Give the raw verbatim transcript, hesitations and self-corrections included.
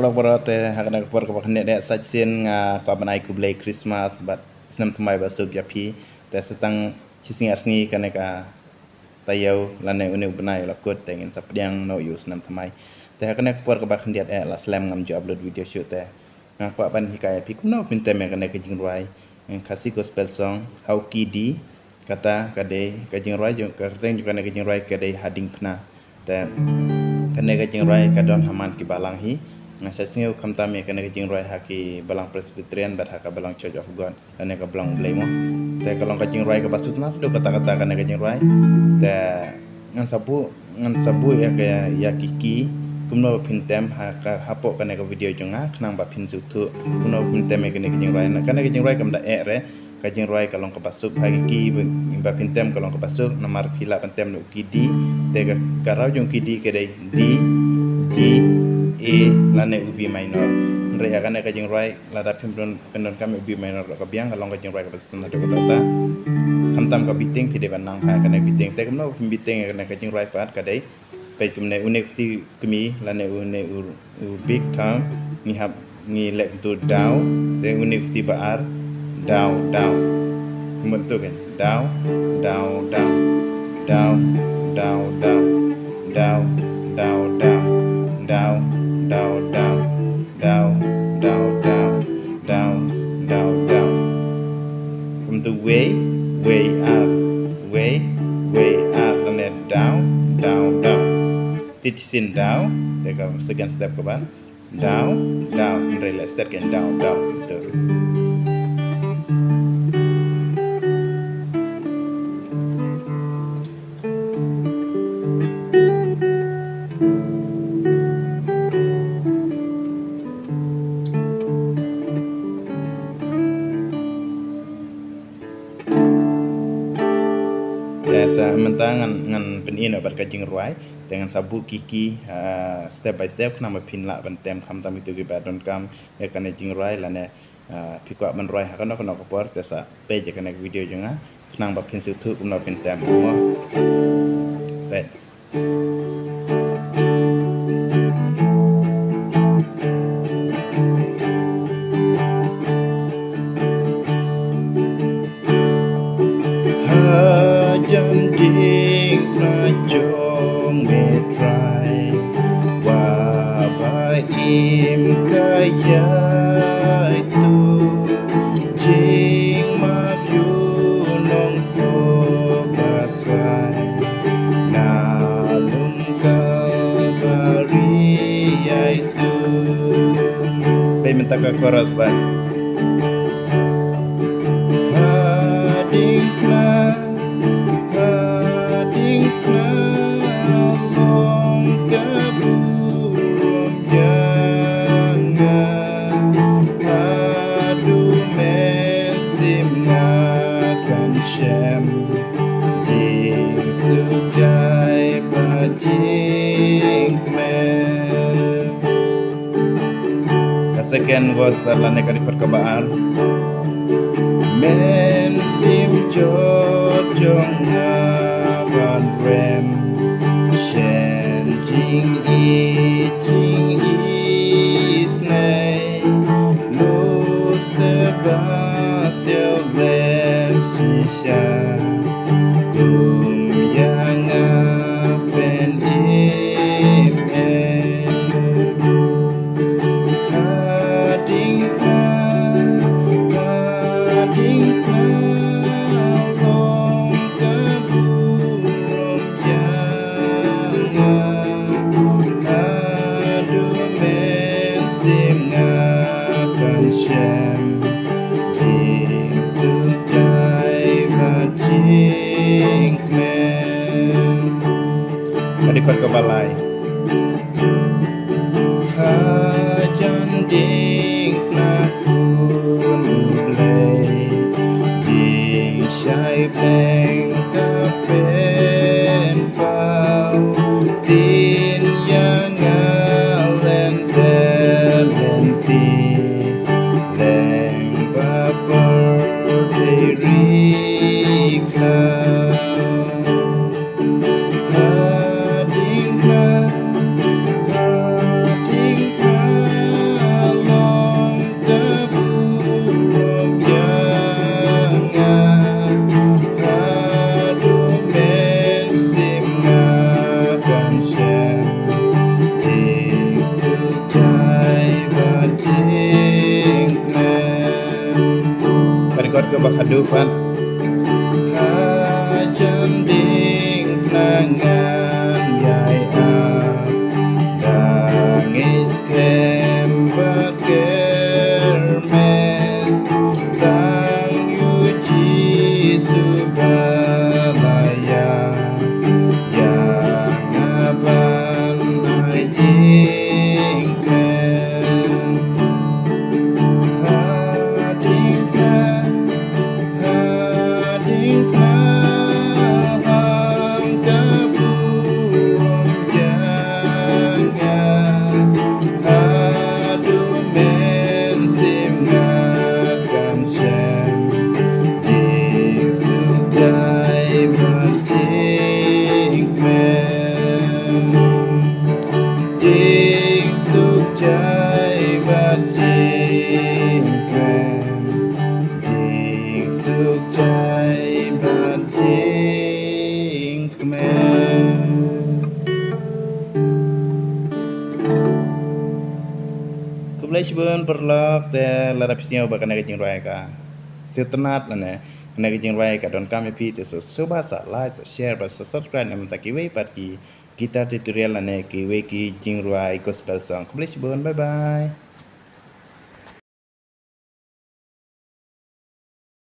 Paralok baroh, te ha kane ka por kaba khyndiat eh sa shisien nga kwah ban ai khublei Christmas bad snem thymmai basuk ïa phi. Te sa tang shi sngi ar sngi kane ka taïew lane une u bnai u la kut, te ngin sa pdiang noh ïa u snem thymmai. Te ha kane ka por kaba khyndiat eh la slem ngam ju upload video shuh, te nga kwah ban hikai ïa phi kumno phin tem ïa kane ka jingrwai Khasi gospel song ha u key D. Kata ka dei ka jingrwai jong, ka kyrteng jong kane ka jingrwai ka dei Hading Phna. Te kane ka jingrwai ka don ha man ki balang hi. Nga sa sngew khamtam ïa kane ka jingrwai ha ki balang Presbyterian bad ha ka balang Church of God, kane ka balang U Blei mo. Te ka long ka jingrwai kaba suk naduh katta katta kane ka jingrwai. Te ngan sa buh, ngan sa buh ïa ka, ïa ki key kumno ba phin tem ha ka, hapoh kane ka video jong nga, khnang ba phin sngewthuh kumno ba phin tem ïa kane ka jingrwai. Kane ka jingrwai kam da eh re, ka jingrwai ka long kaba suk, ha ki key ba, ba phin tem ka long kaba suk, namar phi lah ban tem na u key D. Te ka, ka raw jong u key D ka dei D, G, A lane u B minor. Hynrei ha kane ka jingrwai lada phim don, pyndonkam ïa u B minor ka biang, ka long ka jingrwai kaba suk naduh katta katta. Khamtam ka beating phi dei ban nang ha kane ka beating. Te kumno ba phin beating ïa kane ka jingrwai pat ka dei, peit kumne, une u kti kmie lane une u, u big thumb, ngi hap, ngi leh kumtu daw. Te une u kti ba ar, daw, daw. Kumtu kan, daw, daw, daw. Daw, daw, daw. Daw, daw, daw. Daw, daw, daw. Daw, daw, daw. Daw, daw, daw. Kumtu wei, wei, ar. Wei, wei, ar. Lane daw, daw, daw. Te shisien daw, te ka second step ka ban. Daw, daw, hynrei leh stet kan daw, daw. Kumtu. Te sa mynta ngan, ngan pyni noh bad ka jingrwai, te ngan sa buh ki key, ah, step by step, khnang ba phin lah ban tem khamtam kito kiba donkam ïa kane jingrwai lane, ah, phi kwah ban rwai ha kano kano ka por, te sa peit ïa kane ka video jong nga, khnang ba phin sngewthuh kumno phin tem mo. Peit. Hajan jingpynjah jong me Trai, uba im ka ïaid tu, jingmap ïa u nongpop ba swai, na lum Kalbari ïaid tu. Peit mynta ka chorus bad. Hading Phna, Hading Phna, long ka burom ïa nga. Haduh mynsiem nga kan shem, jingsukhjai bad jingkmen. Ka second verse bad lane ka dkhot kaba ar. Mynsiem jot jong nga ban rem, shen jingïeit jingisynei, lus te ba siaw lem shisha, kum ïa nga pyn-im em. Hading Phna, Hading Phna, long ka burom ïa nga. Haduh mynsiem nga kan shem, jingsukhjai bad jingkmen. Ka dkhot kaba lai. Hajan Ding Phna khun U Blei, jingshai bneng ka pynpaw, tin ïa nga lynter lynti, leng ba pyrthei ri khlaw. Hading Phna, Hading Phna, Bad haduh pat. Hajan ding pnangan ïai ap, dang ïai skhem bad kyrmen, tang ïa u Jisu ba la ïap ïa nga ban ai jingkmen. Hadien hadien ka bun jaka haduh mynsiem nga kan shem jingsuk jai bad jingkmen. Jingsuk jai bad jingkmen. Jingsuk jai bad jingkmen. Khublei shibun paralok, te lada phi sngew ba kane ka jingrwai ka sngewtynnat lane kane ka jingrwai ka donkam ïa phi, te sngewbha sa like, sa share bad sa subscribe na ka bynta kiwei pat ki guitar tutorial lane kiwei ki jingrwai gospel song. Khublei shibun, bye bye.